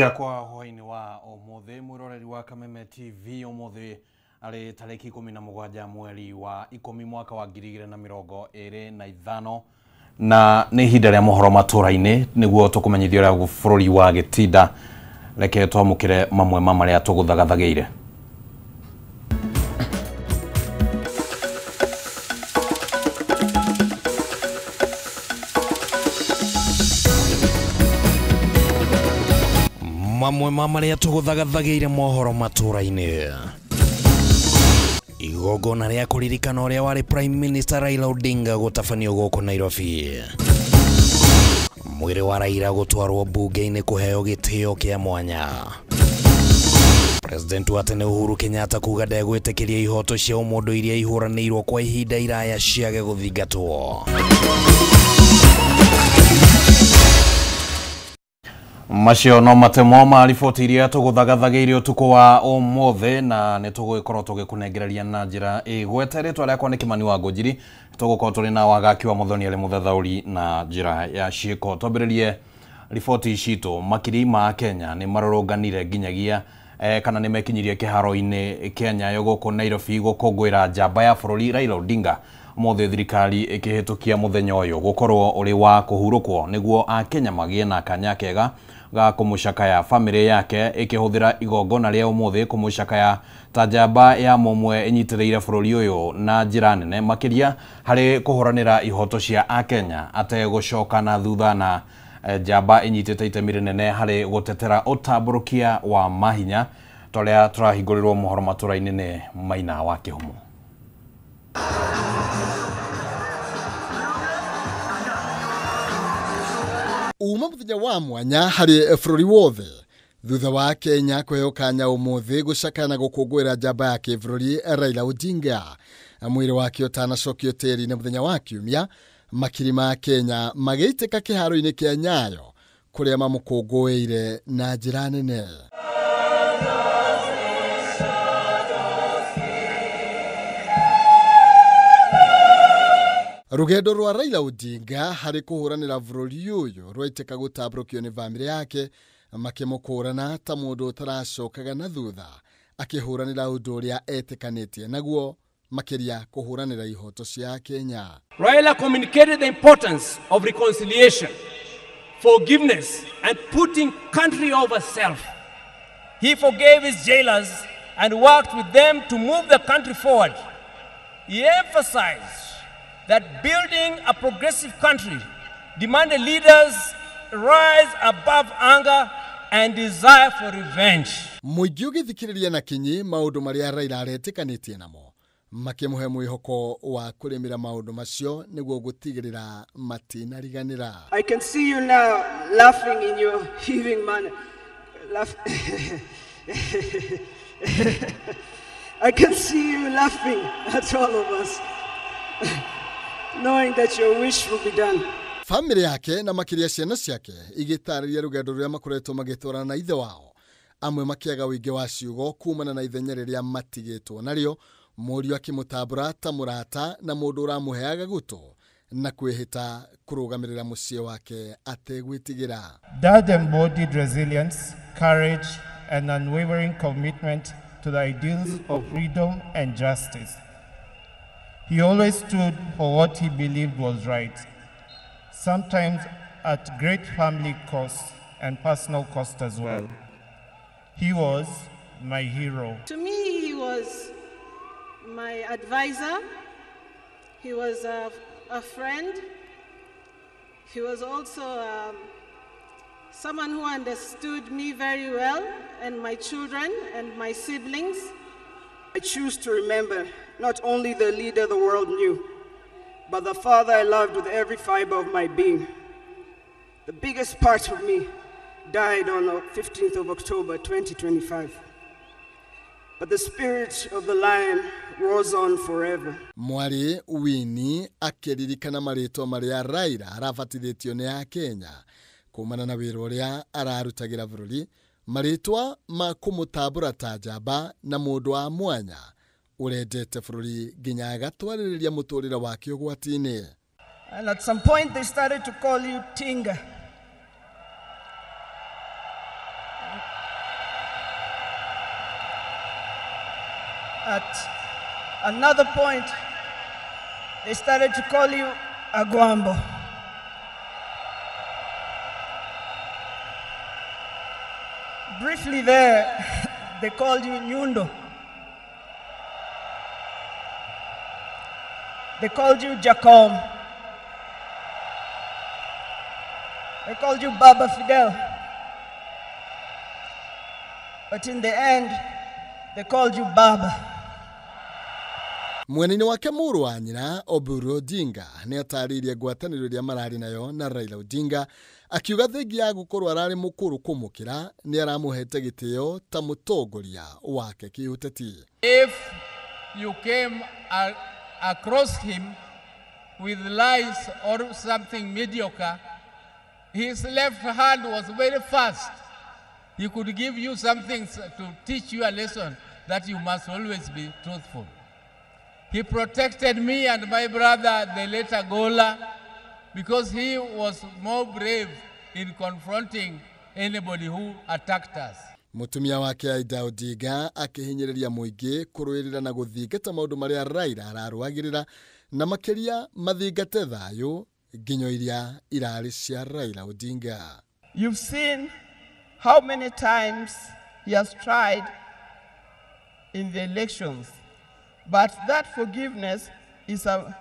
Ciakwa hwaini wa umuthi mwiroreri wa Kameme TV umuthi ari tariki 17 mweri wa 10 mwaka wa 2025 na nĩ ihinda rĩa mohoro matũra-inĩ nĩguo tũkũmenyithia ũrĩa bũrũri wa gĩtinda. Reke twamũkĩre mamwe ma marĩa tũgũthagathagĩire. Mamwe ma marĩa tũgũthagathagĩire mohoro matũra-inĩ. Igongona rĩa kũririkana ũrĩa warĩ Prime Minister Raila Odinga gũtabanio gũkũ Nairobi. Mwĩrĩ wa Raila gũtwarwo mbunge-inĩ kũheo gĩtĩo kĩa mwanya. President wa tene Uhuru Kenyatta kuga ndegwĩtĩkĩria ihoto cia ũmũndũ iria ihũranĩirwo kwa ihinda iraya ciage gũthingatwo. Macio no matemo ma riboti iria tũgũthagathagĩire ũtukũ wa ũmũthĩ na nĩ tũgũgĩkorwo tũgĩkũnengereria na njĩra ĩgwete. Rĩtwa rĩakwa nĩ Kimani wa Ngũnjiri, tũgũkorwo tũrĩ na Wagaki wa Mũthoni arĩ mũthathaũri na njĩra ya ciĩko. Twambĩrĩrie riboti citũ. Makiri ma Kenya nĩ marũrũnganire nginyagia kana nĩ mekinyirie kĩharo-inĩ kĩa Nyayo gũkũ Nairobi gũkũngũĩra njamba ya bũrũri Raila Odinga. Ũmũthĩ thirikari ĩkĩhĩtũkia mũthenya ũyũ gũkorwo ũrĩ wa kũhurũkwo nĩguo akenya magĩe na kanya kega ga kũmũcakaya bamĩrĩ yake ĩkĩhũthĩra igongona rĩa ũmũthĩ kũmũcakaya ta njamba ya mũmwe ĩnyitĩrĩire bũrũri ũyũ na njĩra nene makĩria harĩ kũhũranĩra ihoto cia akenya ategũcoka na thutha na njamba ĩnyitĩte itemi rĩnene harĩ gũtetera ũtambũrũkia wa mahinya torĩa tũrahingũrĩrwo mohoro matũra-inĩ nĩ Maina wa Kĩhumo. Uma muthenya wa mwanya harĩ bũrũri wothe thutha wa Kenya kũheo kanya ũmũthĩ gũcakaya na gũkũngũĩra njamba ya kĩbũrũri Raila Odinga. Mwĩrĩ wake ũtanacokio tĩri-inĩ mũthenya wa Kiumia, makiri ma Kenya magĩitĩka kĩharo-inĩ kĩa Nyayo kũrĩa mamũkũngũĩire na njĩra nene. Rũgendo rwa Raila Odinga harĩ kũhũranĩra bũrũri ũyũ rwaitĩka gũtambũrũkio nĩ bamĩrĩ yake makĩmũkũrana ta mũndũ ũtaracokaga na thutha akĩhũranĩra ũndũ ũrĩa etĩkanĩtie naguo makĩria kũhũranĩra ihoto cia Kenya. Raila communicated the importance of reconciliation, forgiveness and putting country over self. He forgave his jailers and worked with them to move the country forward. He emphasized that building a progressive country demanded leaders rise above anger and desire for revenge. Mũingĩ ũgĩthikĩrĩria na kinyi maũndũ marĩa Raila aretĩkanĩtie namo makĩmũhe mwĩhoko wa kũrĩmĩra maũndũ macio nĩguo gũtigĩrĩra matinariganĩra. I can see you now laughing in your heaving manner. Laugh. I can see you laughing at all of us, knowing that your wish will be done. Famĩlĩ yake na makĩria ciana ciake igĩtarĩria rũgendo rũrĩa makoretwo magĩtwarana na ithe wao, amwe makĩaga ũingĩ wa ciugo kumana na ithenya rĩrĩa matigĩtwo narĩo, mũriũ akĩmũtambũra ta mũrata na mũndũ ũramũheaga gũtũ na kwĩhĩta kũrũgamĩrĩra mũciĩ wake ategwĩtigĩra. Dad embodied resilience, courage and unwavering commitment to the ideals of freedom and justice. He always stood for what he believed was right, sometimes at great family cost and personal cost as well. He was my hero. To me, he was my advisor. He was a friend. He was also someone who understood me very well, and my children and my siblings. I choose to remember not only the leader the world knew, but the father I loved with every fiber of my being. The biggest part of me died on the 15th of October, 2025. But the spirit of the lion roars on forever. Mwarĩ Winnie akĩririkana marĩtwa marĩa Raila arabatithĩtio nĩ Akenya kumana na wĩra ũrĩa ararutagĩra bũrũri, marĩtwa ma kũmũtambũra ta njamba na mũndũ wa mwanya ũrendete bũrũri nginya agatwarĩrĩria mũtũrĩre wake ũgwati-inĩ. And at some point they started to call you Tinga. At another point, they started to call you Agwambo. Briefly there, they called you Nyundo. They called you Jacom. They called you Baba Fidel. But in the end, they called you Baba. Mwena-inĩ wake mũrũ wa nyina Oburu Odinga nĩ atarĩirie ngwatanĩro ĩrĩa mararĩ nayo na Raila Odinga, akiuga thengia ya gũkorwo ararĩ mũkũrũ kũmũkĩra nĩ aramũhete gĩtĩo ta mũtongoria wake kĩũteti. If you came across him with lies or something mediocre, his left hand was very fast. He could give you something to teach you a lesson that you must always be truthful. He protected me and my brother, the late Agola, because he was more brave in confronting anybody who attacked us. Mutumia wake Aida Odinga akihinyĩrĩria mũingĩ kũrũĩrĩra na gũthingata maũndũ marĩa Raila ararũagĩrĩra na makĩria mathingate thayũ nginyo iria irarĩ cia Raila Odinga. You've seen how many times he has tried in the elections, but that forgiveness is a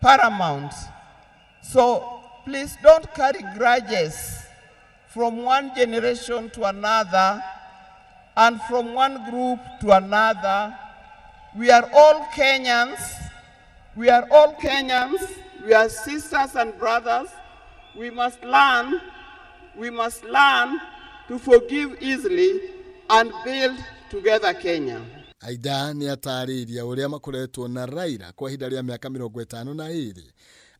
paramount. So please don't carry grudges from one generation to another and from one group to another. We are all Kenyans. We are all Kenyans. We are sisters and brothers. We must learn. We must learn to forgive easily and build together Kenya. Aida nĩ atarĩirie ũrĩa makoretwo na Raila kwa ihinda rĩa mĩaka 52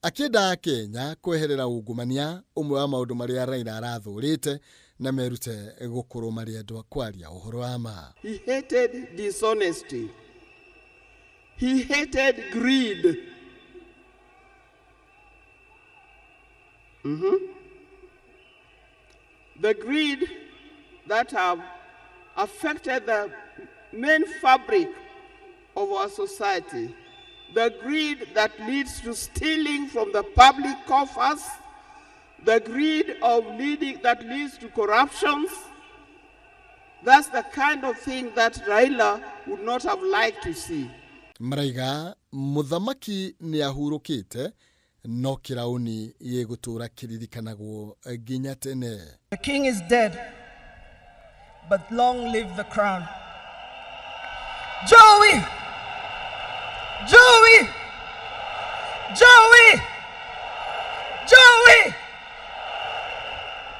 akĩenda Kenya kweherera ungumania ũmwe wa maũndũ marĩa Raila arathũrĩte na merute gũkorwo marĩ andũ a kwaria ũhoro wa ma. He hated dishonesty. He hated greed. The greed that have affected the main fabric of our society, the greed that leads to stealing from the public coffers, the greed of leading that leads to corruptions. That's the kind of thing that Raila would not have liked to see. Maraiga muthamaki nĩ ahurũkĩte no kĩraũni gĩgũtũra kĩririkanagwo nginya tene. The king is dead, but long live the crown. Joey! Joey! Joey! Joey!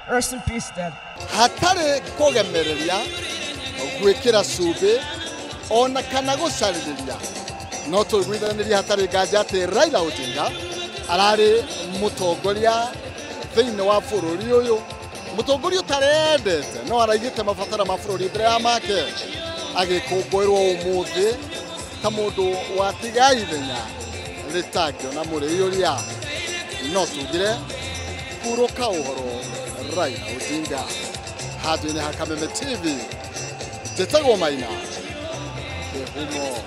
Rest in peace, Dad. Hatarĩ kũgemereria, gwĩkĩra cumbĩ, ona kana gũcarĩrĩria. No tũiguithanĩrie hatarĩ nganja atĩ Raila Odinga ararĩ mũtongoria thĩinĩ wa bũrũri ũyũ, mũtongoria ũtarendete no araigĩte mabatara ma bũrũri mbere ya make, agĩkũngũĩrwo ũmũthĩ ta mũndũ watiga ithenya rĩtangĩona mũrĩiyũria. No tugire hurũka ũhoro Raila Odinga. Handũ-inĩ ha Kameme TV, njĩtagwo Maina Kĩhumo.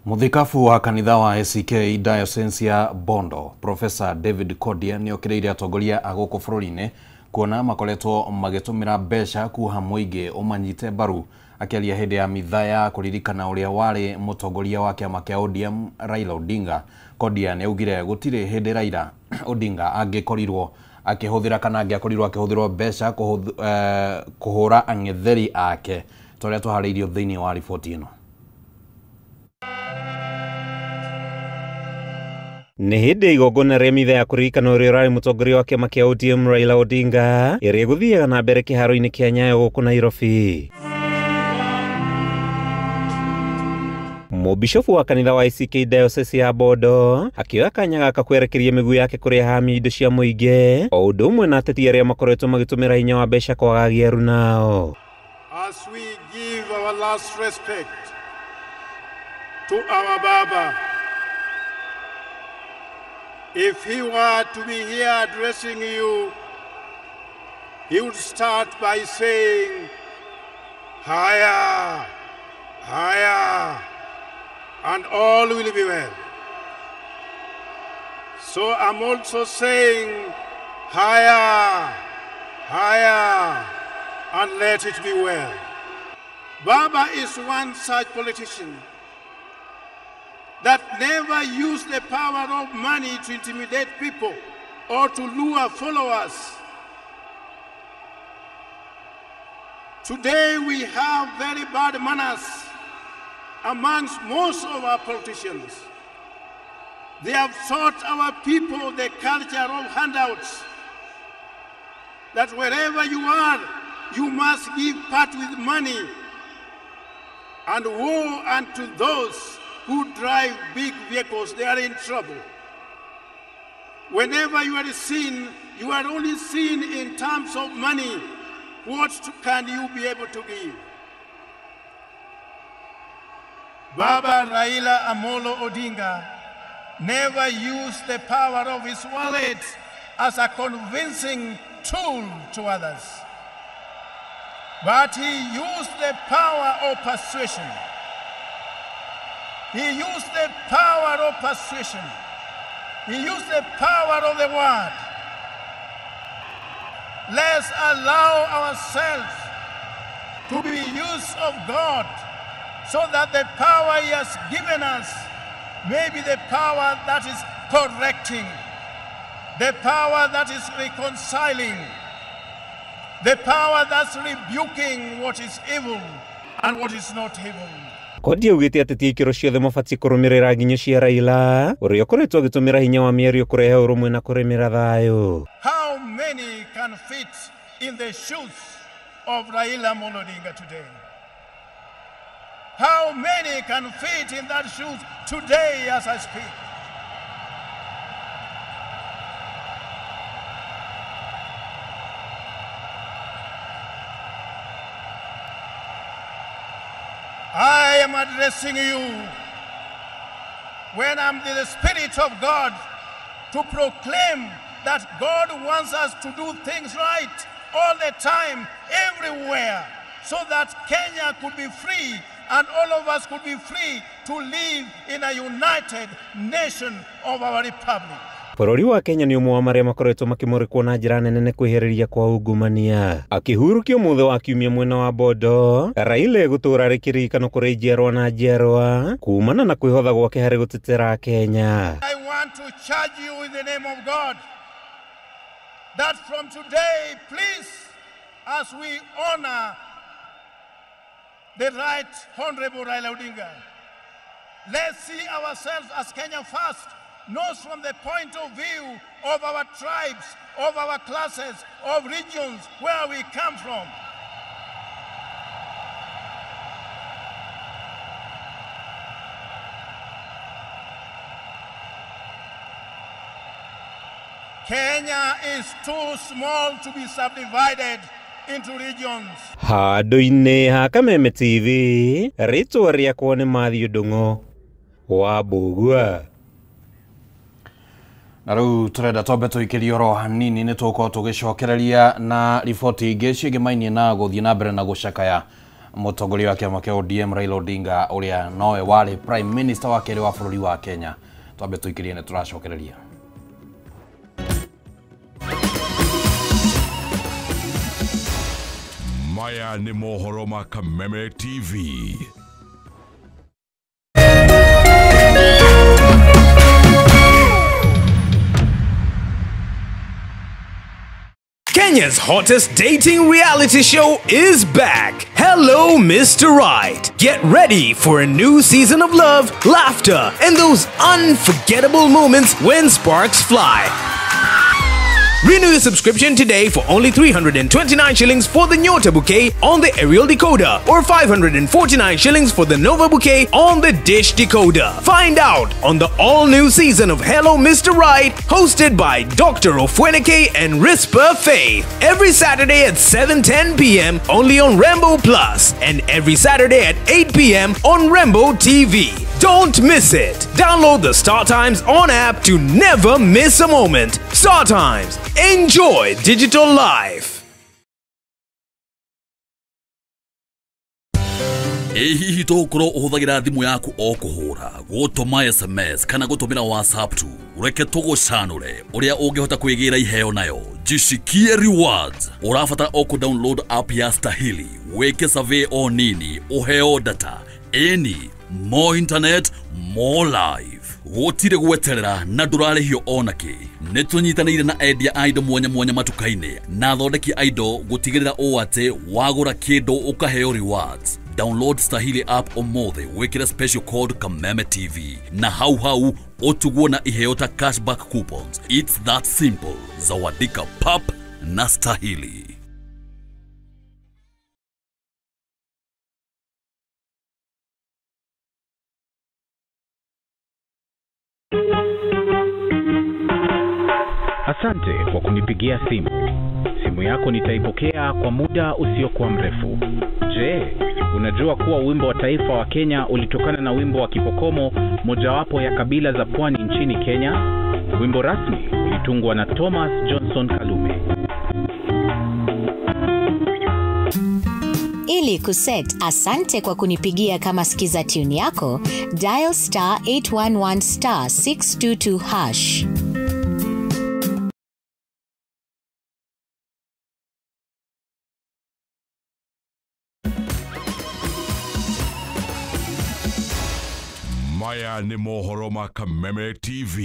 Muthikabu wa kanitha wa ACK Diocese ya Bondo Professor David Kodia nĩ okĩrĩire atongoria a gũkũ bũrũri-inĩ kuona makoretwo magĩtũmĩra mbeca kuha mũingĩ ũmanyite mbaru. Akĩaria hĩndĩ ya mitha ya kũririkana ũrĩa warĩ mũtongoria wa kĩama kĩa ODM Raila Odinga, Kodia nĩ augire gũtirĩ hĩndĩ Raila Odinga angĩkorirwo akĩhũthĩra kana angĩakorirwo akĩhũthĩrwo mbeca kũhũra ang'etheri ake ta ũrĩa tũharĩirio thĩinĩ wa riboti ĩno. Nĩ hĩndĩ igongona rĩa mitha ya kũririkana ũrĩa ũrarĩ mũtongoria wa kĩama kĩa ODM Raila Odinga ĩrĩa ĩgũthiaga na mbere kĩharo-inĩ kĩa Nyayo gũkũ Nairobi. Mũbishofu wa kanitha wa ACK Diocese ya Bondo akĩoya kanya gaka kwerekeria mĩguu yake kũrĩa ahamia indo cia mũingĩ o ũndũ ũmwe na ateti arĩa makoretwo magĩtũmĩra hinya wa mbeca kwagagia aru nao. As we give our last respect to our Baba, if he were to be here addressing you, he would start by saying, "Haya." higher, and all will be well. So I'm also saying higher, higher, and let it be well. Baba is one such politician that never used the power of money to intimidate people or to lure followers. Today we have very bad manners amongst most of our politicians. They have taught our people the culture of handouts, that wherever you are, you must give part with money. And woe unto those who drive big vehicles, they are in trouble. Whenever you are seen, you are only seen in terms of money. What can you be able to give? Baba Raila Amolo Odinga never used the power of his wallet as a convincing tool to others, but he used the power of persuasion. He used the power of persuasion. He used the power of the word. Let's allow ourselves to be used of God so that the power he has given us may be the power that is correcting, the power that is reconciling, the power that's rebuking what is evil and what is not evil. Kodi augite ateti ikiro ciothe mabatiĩ kũrũmĩrĩra nginyo cia Raila ũrĩa ũkoretwo agĩtũmĩra hinya wa mĩario kũrehe ũrũmwe na kũrĩmĩra thayũ. How many can fit in the shoes of Raila Amolo Odinga today? How many can fit in that shoes today as I speak? I am addressing you when I'm in the Spirit of God to proclaim that God wants us to do things right all the time, everywhere, so that Kenya could be free and all of us could be free to live in a united nation of our republic. Bũrũri wa Kenya nĩ ũmwe wa marĩa makoretwo makĩmũrĩkwo na njĩra nene nĩ kwĩhĩrĩria kwa ungumania. Akĩhurũkio mũthĩ wa kiumia mwena wa Bondo, Raila egũtũũra arĩ kĩririkano kũrĩ njiarwa na njiarwa kuumana na kwĩhotha gwake harĩ gũtetera Kenya. I want to charge you in the name of God that from today, please, as we honor the Right Honorable Raila Odinga, let's see ourselves as Kenya first, not from the point of view of our tribes, of our classes, of regions where we come from. Kenya is too small to be subdivided into regions. Handũ-inĩ ha Kameme TV, rĩtwa rĩakwa nĩ Matthew Ndung'u wa Mbũgua. Na rĩu tũrenda twambe tũikĩrie oro hanini nĩ tũgũkorwo tũgĩcokereria na riboti ingĩ ciĩgĩmainie na gũthiĩ na mbere na gũcakaya mũtongoria wa kĩama kĩa ODM Raila Odinga ũrĩa nowe warĩ Prime Minister wa kerĩ wa bũrũri wa Kenya. Twambe tũikĩrie nĩ tũracokereria. Maya nĩ mohoro ma Kameme TV. Kenya's hottest dating reality show is back. Hello, Mr. Right. Get ready for a new season of love, laughter, and those unforgettable moments when sparks fly. Renew your subscription today for only 329 shillings for the Nyota bouquet on the aerial decoder or 549 shillings for the Nova bouquet on the dish decoder. Find out on the all-new season of Hello Mr. Right, hosted by Dr. Ofweneke and Risper Faith. Every Saturday at 7:10 p.m. only on Rambo Plus and every Saturday at 8 p.m. on Rambo TV. Don't miss it. Download the Star Times on app to never miss a moment. Star Times. Enjoy digital life. Ĩ hihi tũgũkorwo ũhũthagĩra thimũ yaku o kũhũra, gũtũma SMS kana gũtũmĩra WhatsApp tu? Reke tũgũcanũre ũrĩa ũngĩhota kwĩgĩra iheo nayo. Jishikie rewards. Ũrabatara o kũ-download app ya Stahili, wĩke survey o nini, ũheo data. Ĩni, more internet, more life. Gũtirĩ gweterera na ndũrarĩhio ona kĩ. Nĩ tũnyitanĩire na endia a indo mwanya mwanya matuka-inĩ na athondeki a indo gũtigĩrĩra ũũ atĩ wagũra kĩndũ ũkaheo rewards. Download Stahili app ũmũthĩ, wĩkĩre special code Kameme TV na hau hau ũtugwo na iheo ta cashback coupons. It's that simple. Zawadika pap na Stahili. Asante kwa kunipigia simu. Simu yako nitaipokea kwa muda usiokuwa mrefu. Je, unajua kuwa wimbo wa taifa wa Kenya ulitokana na wimbo wa Kipokomo, mojawapo ya kabila za pwani nchini Kenya? Wimbo rasmi ulitungwa na Thomas Johnson Kalume. Ili kuset asante kwa kunipigia kama skiza tune yako, dial star 811 star 622 hash. Maya nĩ mohoro ma Kameme TV.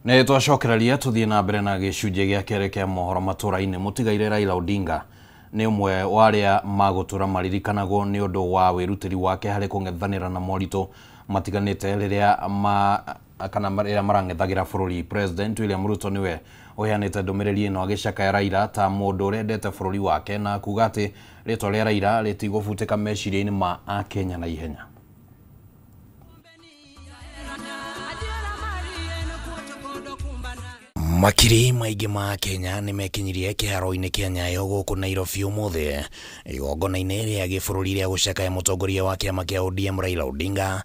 Nĩ twacokereria tũthiĩ na mbere na gĩcunjĩ gĩa kerĩ kĩa mohoro matũra-inĩ. Mũtigaire Raila Odinga nĩ ũmwe wa arĩa magũtũra maririkanagwo nĩ ũndũ wa wĩrutĩri wake harĩ kũng'ethanĩra na moritũ matiganĩte rĩrĩa kana rĩrĩa marang'ethagĩra bũrũri. President William Ruto nĩwe ũheanĩte ndũmĩrĩri ĩno agĩcakaya Raila ta mũndũ ũrendete bũrũri wake na kuga atĩ rĩtwa rĩa Raila rĩtigũbutĩka meciria-inĩ ma Akenya na ihenya. Makiri maingĩ ma Kenya nĩ mekinyirie kĩharo-inĩ kĩa Nyayo gũkũ Nairobi ũmũthĩ igongona-inĩ rĩa gĩbũrũri rĩa gũcakaya mũtongoria wa kĩama kĩa ODM Raila Odinga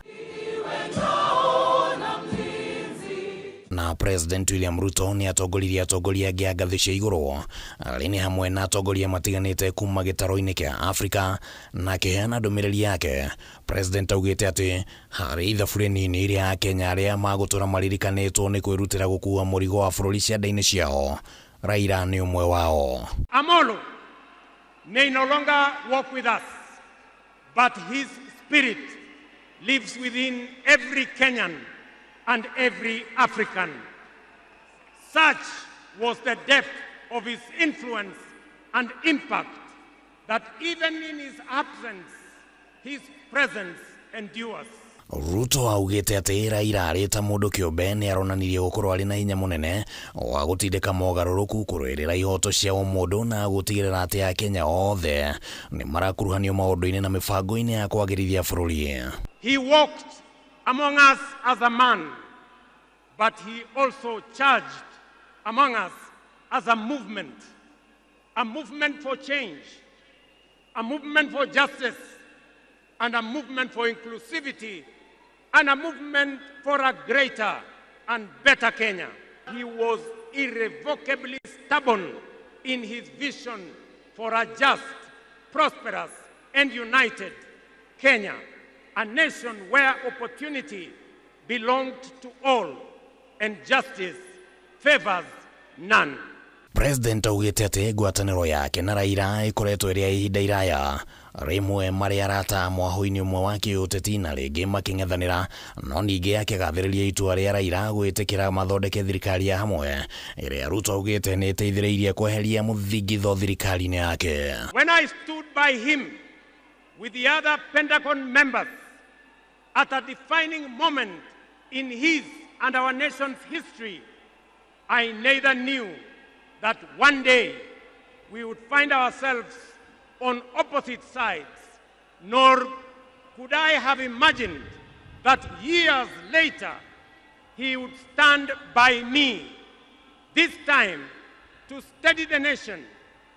na President William Ruto nĩ atongoririe atongoria angĩ a ngathĩ cia igũrũ arĩa nĩ hamwe na atongoria matiganĩte kuma gĩtaro-inĩ kĩa Afrika. Na akĩheana ndũmĩrĩri yake, President augĩte atĩ harĩ ithabu rĩnini rĩa Akenya arĩa magũtũra maririkanĩtwo nĩ kwĩrutĩra gũkua mũrigo wa bũrũri cianda-inĩ ciao, Raila nĩ ũmwe wao. Amolo may no longer walk with us, but his spirit lives within every Kenyan and every African. Such was the depth of his influence and impact that even in his absence, his presence endures. Ruto augĩte atĩ Raila arĩ ta mũndũ kĩũmbe nĩ aronanirie gũkorwo arĩ na hinya mũnene wa gũtindĩka mogarũrũku, kũrũĩrĩra ihoto cia ũmũndũ na gũtigĩrĩra atĩ Akenya othe nĩ marakuruhanio maũndũ-inĩ na mĩbango-inĩ ya kwagĩrithia bũrũri. He walked among us as a man, but he also charged among us as a movement for change, a movement for justice, and a movement for inclusivity, and a movement for a greater and better Kenya. He was irrevocably stubborn in his vision for a just, prosperous, and united Kenya, a nation where opportunity belonged to all and justice favors none. President augĩte atĩ ngwatanĩro yake na Raila ĩkoretwo ĩrĩ ya ihinda iraya, rĩmwe marĩ arata mwahũ-inĩ ũmwe wa kĩũteti na rĩngĩ makĩng'ethanĩra, no ningĩ akĩgathĩrĩria itua rĩa Raila gwĩtĩkĩra mathondeke thirikari ya hamwe ĩrĩa Ruto augĩte nĩ ĩteithĩrĩirie kweheria mũthingitho thirikari-inĩ yake. When I stood by him with the other Pentagon members at a defining moment in his and our nation's history, I neither knew that one day we would find ourselves on opposite sides, nor could I have imagined that years later he would stand by me, this time to steady the nation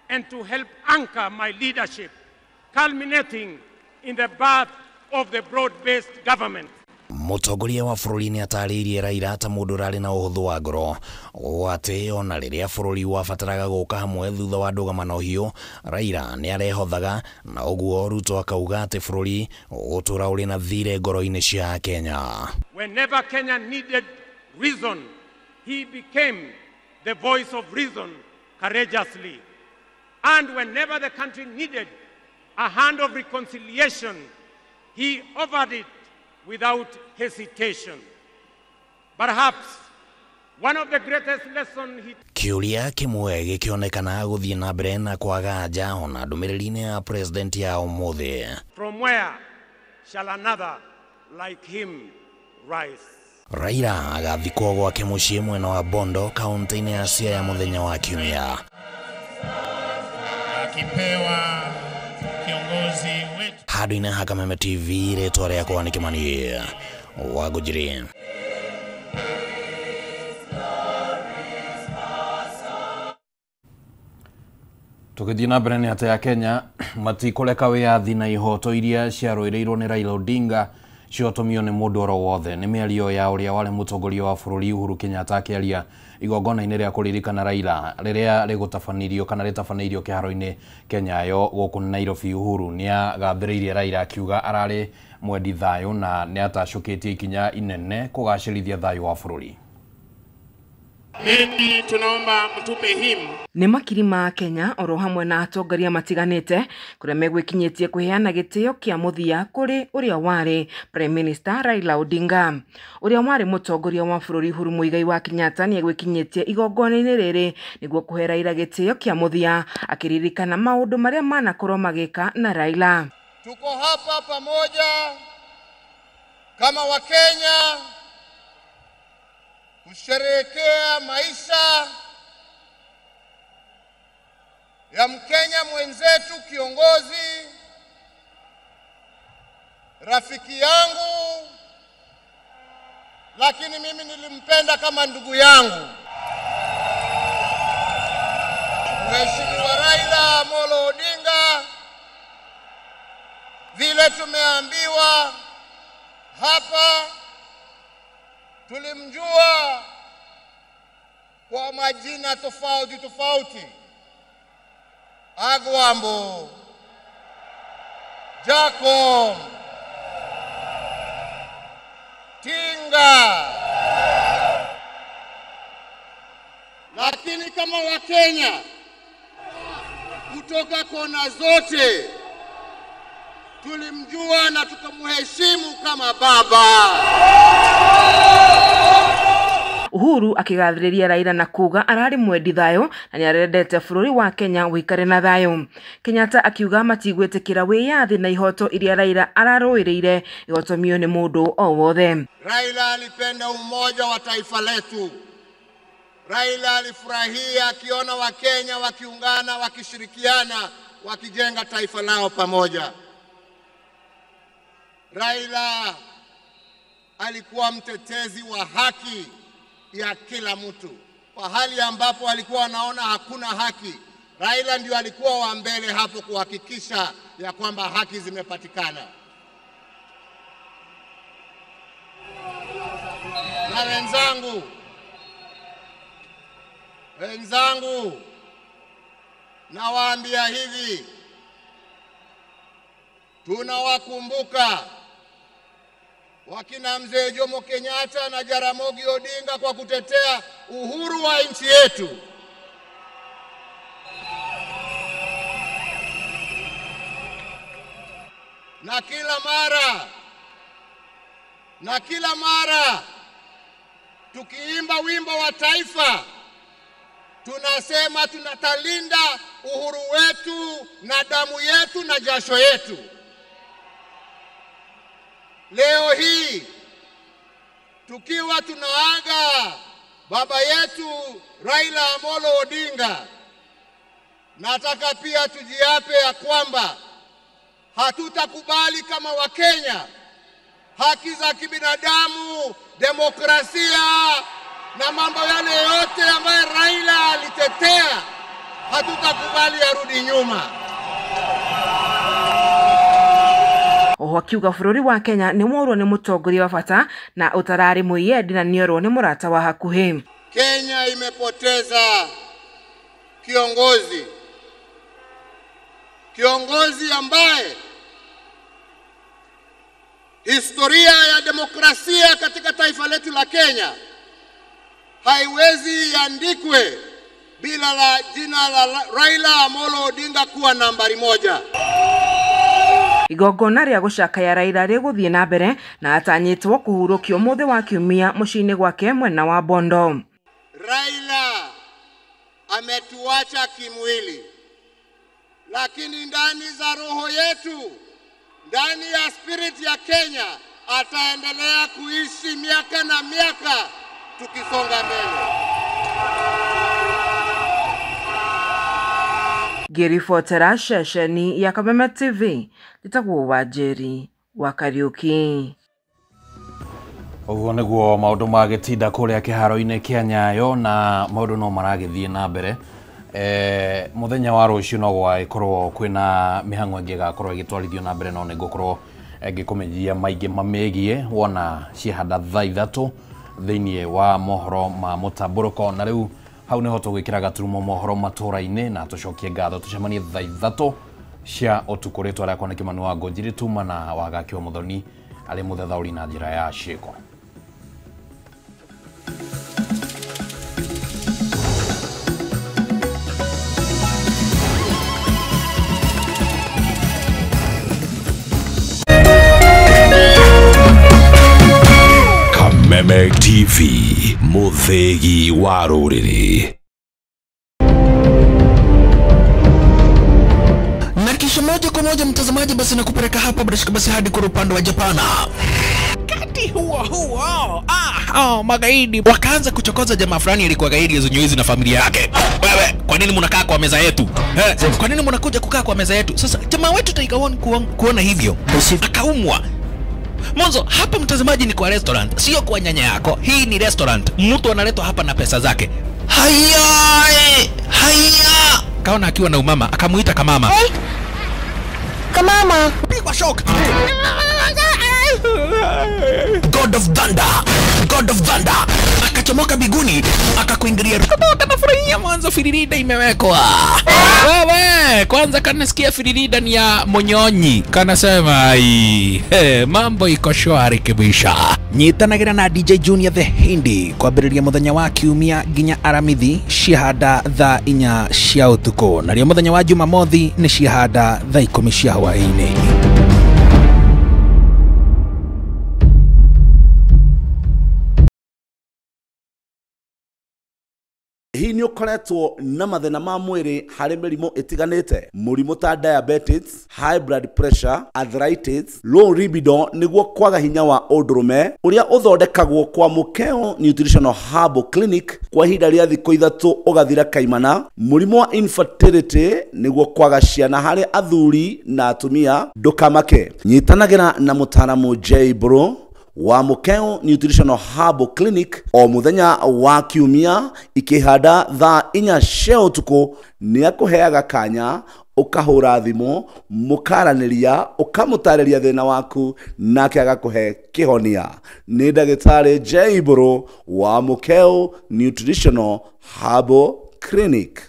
and to help anchor my leadership, culminating in the birth of the broad-based government. Mũtongoria wa bũrũri nĩ atarĩirie Raila ta mũndũ ũrarĩ na ũhũthũ wa ngoro ũũ atĩ ona rĩrĩa bũrũri wabataraga gũka hamwe thutha wa ndũgamano hiũ, Raila nĩ arehothaga, na ũguo Ruto akauga atĩ bũrũri ũgũtũra ũrĩ na thirĩ ngoro-inĩ cia Kenya. Whenever Kenya needed reason, he became the voice of reason courageously. And whenever the country needed a hand of reconciliation, he offered it without hesitation. Perhaps one of the greatest lessons he Kĩũria kĩmwe gĩkĩonekana gũthiĩ na mbere na kwaga anja ona ndũmĩrĩri-inĩ ya president ya ũmũthĩ. From where shall another like him rise? Raila agathikwo gwake mũciĩ mwena wa Bondo kaunti-inĩ ya Siaya mũthenya wa Kiumia. Akipewa kiongozi wetu. Handũ-inĩ ha Kameme TV, rĩtwa rĩakwa nĩ Kĩmani wa Ngũnjiri. Tũgĩthiĩ na mbere nĩ atĩ ya Kenya matikũreka wĩyathi na ihoto iria ciarũĩrĩirwo nĩ Raila Odinga ciotomio nĩ mũndũ oro wothe. Nĩ mĩario ya ũrĩa warĩ mũtongoria wa bũrũri Uhuru Kenyatta akĩaria igongona-inĩ rĩa kũririkana Raila rĩrĩa rĩgũtabanirio kana rĩtabanĩirio kĩharo-inĩ Kenyayo gũkũ Nairobi. Uhuru nĩagathĩrĩirie Raila akiuga ararĩ mwendi thayũ na nĩatacũkĩtie ikinya inene kũgacĩrithia thayũ wa bũrũri. Bendi tunaomba mtupe him. Nĩ makiri ma Kenya oro hamwe na atongoria matiganĩte kũrĩa megwĩkinyĩtie kũheana gĩtĩo kĩa mũthia kũrĩ ũrĩa warĩ Prime Minister Raila Odinga. Ũrĩa warĩ mũtongoria wa bũrũri Uhuru Muigai wa Kenyatta nĩegwĩkinyĩtie igongona-inĩ rĩrĩ nĩguo kũhe Raila gĩtĩo kĩa mũthia akĩririkana maũndũ marĩa manakorwo magĩka na Raila. Tuko hapa pamoja kama Wakenya kusherehekea maisha ya Mkenya mwenzetu, kiongozi, rafiki yangu, lakini mimi nilimpenda kama ndugu yangu, Mheshimiwa Raila Amolo Odinga. Vile tumeambiwa hapa, tulimjua kwa majina tofauti tofauti: Agwambo, Jacob, Tinga. Lakini kama Wakenya kutoka kona zote tulimjua na tukamheshimu kama baba. Uhuru akigathĩrĩria Raila na kuga ararĩ mwendi thayũ na nĩarendete bũrũri wa Kenya wĩikare na thayũ. Kenyatta akiuga matigwĩtĩkĩra wĩyathi na ihoto iria Raila ararũĩrĩire ihotomio nĩ mũndũ o wothe. Raila alipenda umoja wa taifa letu. Raila alifurahia akiona Wakenya wakiungana, wakishirikiana, wakijenga taifa lao pamoja. Raila alikuwa mtetezi wa haki ya kila mtu. Pahali ambapo alikuwa anaona hakuna haki, Raila ndio alikuwa wa mbele hapo kuhakikisha ya kwamba haki zimepatikana. Na wenzangu, nawaambia hivi, tunawakumbuka wakina Mzee Jomo Kenyatta na Jaramogi Odinga kwa kutetea uhuru wa nchi yetu. Na kila mara tukiimba wimbo wa taifa tunasema tunatalinda uhuru wetu na damu yetu na jasho yetu. Leo hii tukiwa tunaaga baba yetu Raila Amolo Odinga, nataka pia tujiape ya kwamba hatutakubali kama Wakenya haki za kibinadamu, demokrasia na mambo yale yote ambayo Raila alitetea, hatutakubali yarudi nyuma. Oho akiuga bũrũri wa Kenya nĩ worwo nĩ mũtongoria wa bata na ũtararĩ mwĩyendi na nĩorwo nĩ mũrata wa hakuhĩ. Kenya imepoteza kiongozi, kiongozi ambaye historia ya demokrasia katika taifa letu la Kenya haiwezi iandikwe bila la jina la Raila Amolo Odinga kuwa nambari 1. Igongona rĩa gũcakaya Raila rĩgũthiĩ na mbere na atanyĩtwo kũhurũkio ũmũthĩ wa Kiumia mũciĩ-inĩ gwake mwena wa Bondo. Raila ametuacha kimwili, lakini ndani za roho yetu, ndani ya spirit ya Kenya, ataendelea kuishi miaka na miaka tukisonga mbele. Ngĩribotera ceceni ya Kameme TV, njĩtagwo Wanjeri wa Kariuki. Ũguo nĩguo maũndũ magĩtinda kũrĩa kĩharo-inĩ kĩa Nyayo na maũndũ no maragĩthiĩ na mbere. Mũthenya wa rũciũ no gũgagĩkorwo kwĩna mĩhang'o ĩngĩ ĩgakorwo ĩgĩtwarithio na mbere, no nĩngũkorwo ngĩkũmenyithia maingĩ mamĩgiĩ wona ciahanda thaa 3 thĩinĩ wa mohoro ma mũtambũrũko. Na rĩu hau nĩho tũgwĩkĩra gaturumo mohoro matũra-inĩ na tũcokie ngatho tũcemanie thaa 3 cia ũtukũ. Rĩtwa rĩakwa nĩ Kĩmani wa Ngũnjiri, tuma na Wagaki wa Mũthoni arĩ mũthethaũri na njĩra ya ciĩko. Kameme TV, mũthĩgi wa rũrĩrĩ. Na kisha moja kwa moja mtazamaji, basi nakupeleka hapa bila basi hadi kwa upande wa Japana. Kati huo huo magaidi wakaanza kuchokoza jamaa fulani alikuwa gaidi ya na familia yake. Wewe, kwa nini mnakaa kwa meza yetu? Kwa nini mnakuja kukaa kwa meza yetu? Sasa jamaa wetu Tiger One kuona hivyo akaumwa. Mwanzo hapa mtazamaji ni kwa restaurant, sio kwa nyanya yako. Hii ni restaurant. Mtu analetwa hapa na pesa zake. Haya, haya. Kaona akiwa na umama, akamuita kamama. Hey. Kamama. Pigwa shock. God of Thunder. God of Thunder. Akachomoka biguni, akakuingilia. Kanafurahia mwanzo firirida imewekwa. Wewe, kwanza kanasikia firirida ni ya Monyonyi. Kanasema ai, hey, mambo iko shwari kibisha. Nyitanagira na DJ Junior the Hindi kwambĩrĩria mũthenya wa Kiumia nginya Aramithi ciahanda thaa 4 cia ũtukũ, narĩo mũthenya wa Jumamothi nĩ ciahanda thaa 10 cia hwaĩ-inĩ. Hihi nĩ ũkoretwo na mathĩna ma mwĩrĩ harĩ mĩrimũ ĩtiganĩte, mũrimũ ta diabetes, high blood pressure, arthritis, low libido nĩguo kwaga hinya wa ũndũrũme ũrĩa ũthondekagwo kwa Mukeo Nutritional Herbal Clinic kwa ihinda rĩa thikũ 3 ũgathira kaimana, mũrimũ wa infertility nĩguo kwaga ciana harĩ athuri na atumia, ndũkamake. Nyitanagĩra na mũtaaramu J Bro wa Mukeo Nutritional Herbal Clinic o muthenya wa Kiumia ikihanda thaa 4 cia ũtukũ. Nĩ akũheaga kanya ũkahũra thimũ mũkaranĩria ũkamũtarĩria thĩna waku nake agakũhe kĩhonia. Nĩ ndagĩtarĩ J Bro wa Mukeo Nutritional Herbal Clinic.